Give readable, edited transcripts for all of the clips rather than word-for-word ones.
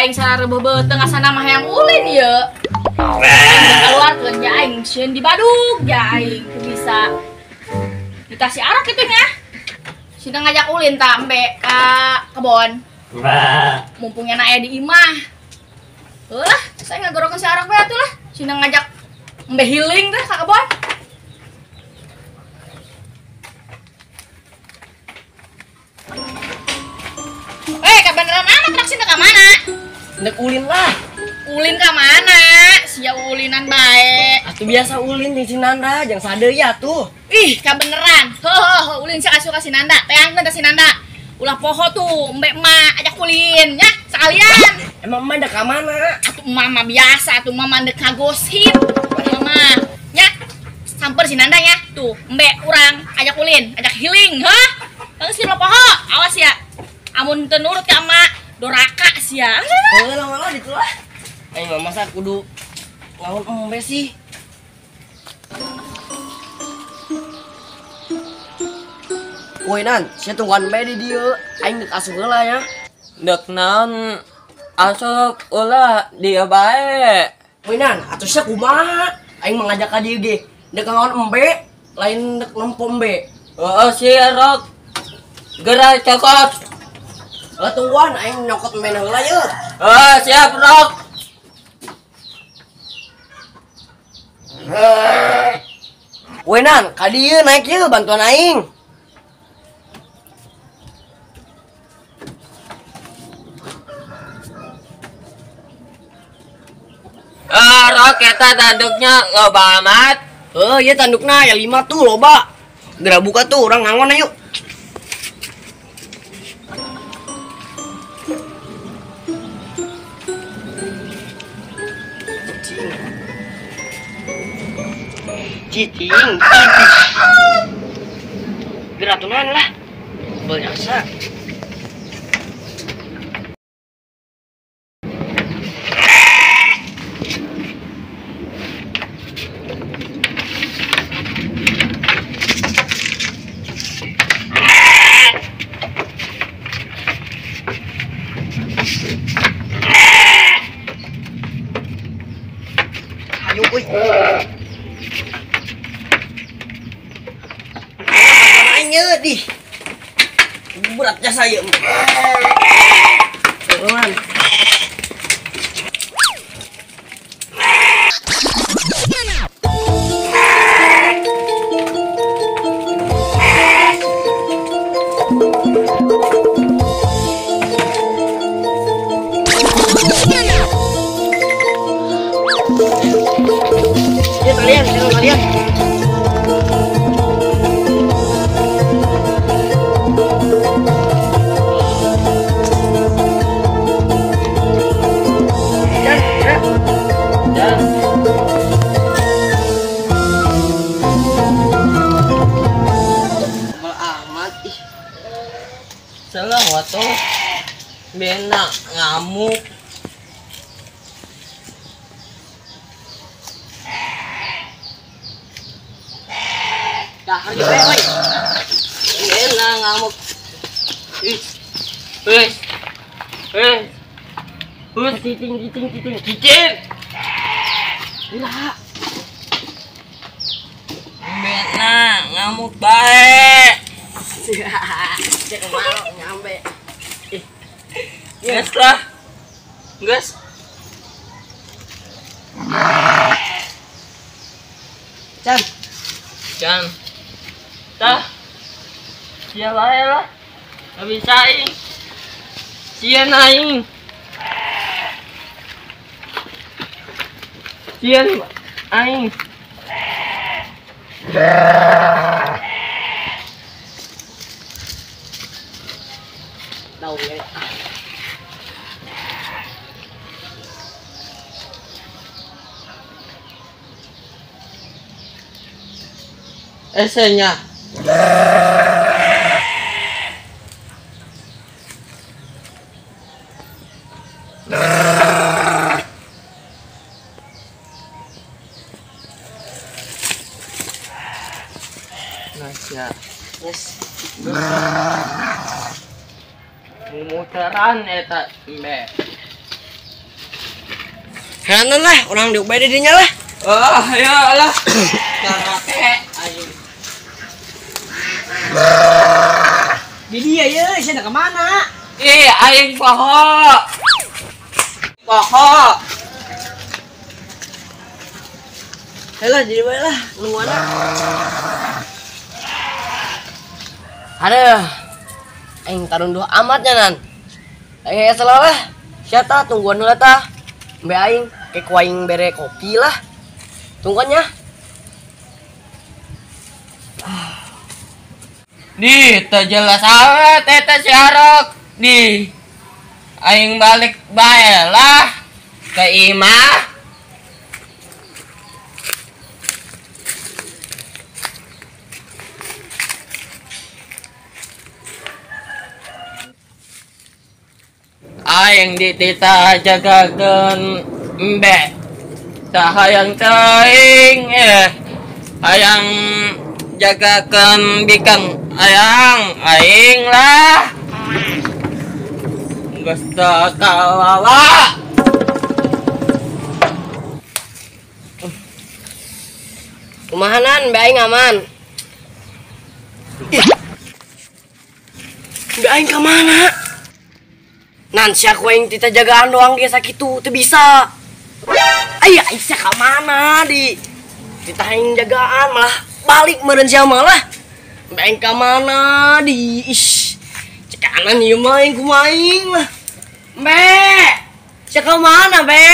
aing sararebeuh beuteung asana mah hayang ulin ieu. Aing keluarkeun nya aing sieun dibadug ya aing teu bisa. Dikasih arak kitu nya. Sina ngajak ulin ta embe ka kebon. Mumpung nya aya di imah. Heuh, saya ngagorokeun si arak bae atuh lah. Sina ngajak embe healing teh ka kebon. Kebeneran amat rak sina ka mana? Nek ulin lah. Ulin ka mana? Sia ulinan bae. Atuh biasa ulin jeung si Nanda, jeung sadeui atuh. Ih, kabeneran. Heuh, ulin sia asuh ka si Nanda. Teangkeun teh si Nanda. Ulah poho tuh, embe emak ajak ulin nya sekalian. Emang emak ndek ka mana? Atuh emak mah biasa atuh emak mah ndek ka gosip. Mama nya samper si Nanda nya. Tuh, embe urang ajak ulin, ajak healing, heuh. Geus ulah poho, awas ya. Amun teu nurut ka emak, doraka sia. Heuh, lama-lama ditu lah. Aing mah masa kudu lawan embe sih. Woi Nan, sia tungguan embe di dieu. Aing deuk asup heula ya. Deuk naon asup ulah dieu bae. Woi Nan, atuh sia kumaha? Aing mah ngajak ka dieu ge. Deuk ngalawan embe, lain deuk nempo embe. Heeh sia rok. Geura cokot. Heuh tungguan aing nyokot embe heula yeuh. Heeh, siap rok. Woi Nan, ka dieu naik yeuh bantuan aing. Rok eta tanduknya loba amat. Heuh, ieu tandukna ya 5 tuh loba. Geura buka tuh urang ngangon ayo. Cicing, cicing. Geratunan lah. Biasa. Ayo, euy. Dih. Beratnya saya. Teman. Ya kalian, kalian. Salah waktu bena ngamuk. Dahar juga woi. Bena ngamuk. Ih. Wes. Wes. Wes cicing cicing cicing cicing. Gila. Bena ngamuk bae. Cek malu nyampe. Ih. Gas lah. Gas. Chan. Chan. Tah. Sia bae lah. Enggak bisa aing. Sieun aing. Sieun aing. Đầu vậy. Esenya. Nah, yes. Mumuteran eta embe. Heranan lah, orang diuk bae di dinya lah. Oh, ayo lah. Karate aing. Di dia ye, sia ka mana? Ih, aing poho. Poho. Helah, jadi bae lah, nungguan. Aduh. Aing tarunduh amatnya nan. Aing salah lah. Sia tah tungguan heula tah. Mbe aing ke ku aing bere kopi lah. Tungguannya. Nih, teu jelas amat eta si Arok. Nih. Aing balik bae lah ke imah. Aing dititah jagakeun embe. Tah hayang teuing hayang jagakeun bikang hayang aing lah. Geus teu kawawa. Kumahanan embe aing aman. Embe aing ka mana? Nan sia ku aing tita jagaan doang ge sakitu teu bisa. Aya sia ka mana di? Tita aing jagaan malah balik meureun sia malah. Embe aing ka mana di? Ish. Cekanan ieu mah aing kumaha aing lah. Embe. Sia ka mana, Be?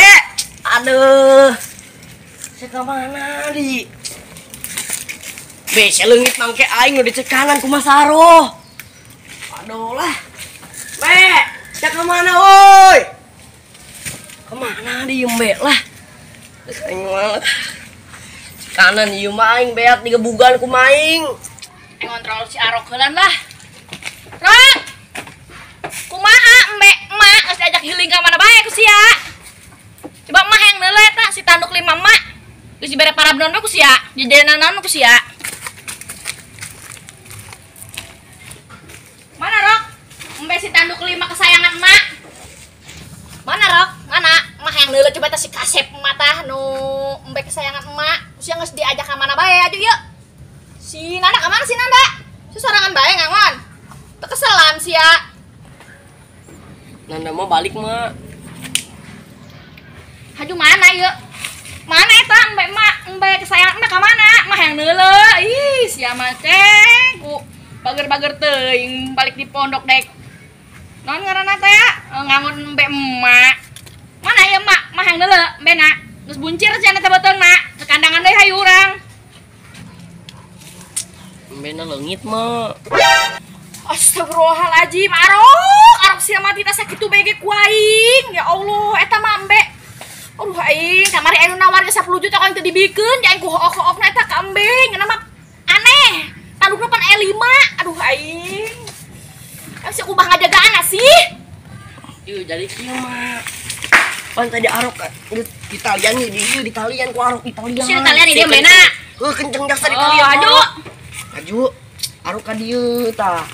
Aduh. Sia ka mana di? Be, sia leungit mangke aing nu dicekanan ku Mas Aroh. Aduh lah. Be. Ya kemana woi? Kemana di embe lah? Terus aing malah kanan ieu mah aing beat digebugan ku maing. Ngontrol si Arok heulan lah. Rok. Kumaha embe emak geus diajak healing ka mana bae ku sia? Coba emak yang neuleuh eta si tanduk 5 emak. Geus dibere parabnon we ku sia, jajanan naon ku sia. Mana Rok? Embe si tanduk 5 kesayangan emak. Mana Rok? Mana? Emak yang neuleuh coba teh si kasep emak tah nu embe kesayangan emak. Sia geus diajak ka mana bae atuh yeuh. Si Nanda ka mana si Nanda? Si sorangan bae ngangon. Teu keselan sia. Nanda mau balik mak. Haju mana yeuh? Mana eta embe emak? Embe kesayangan emak ka mana? Emak yang neuleuh. Ih, sia mah ceng ku bager-bager teuing balik di pondok dek. Non ngaranna teh ngangon embe emak. Mana ya emak? Mah yang neuleuh embe na. Geus buncir sia teh beuteung na. Ke kandangan deui hayu urang. Embe na leungit mah. Astagfirullahaladzim, Arok, Arok sia mati teh sakitu bae ge ku aing. Ya Allah, eta mah embe. Aduh aing, kamari anu nawar ge 10 juta ku aing teu dibikeun, ja aing ku hook-hookna eta ka embe. Ngeunah mah aneh. Tandukna pan E5. Aduh aing. Sia ubah ngajagaan sih. Ieu jadi kieu mah. Pan tadi Arok di talian di dieu di talian ku Arok di talian. Si talian di dieu mena. Heuh kenceng jasa di talian. Aduh. Aju. Arok ka dieu tah.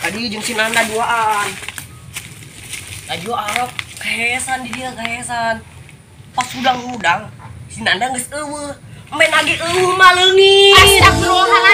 Ka dieu jeung si Nanda duaan. Aju Arok kahesan di dieu kahesan. Pas hudang-hudang si Nanda geus eueuh. Embe nage eueuh mah leungit. Astagfirullahaladzim.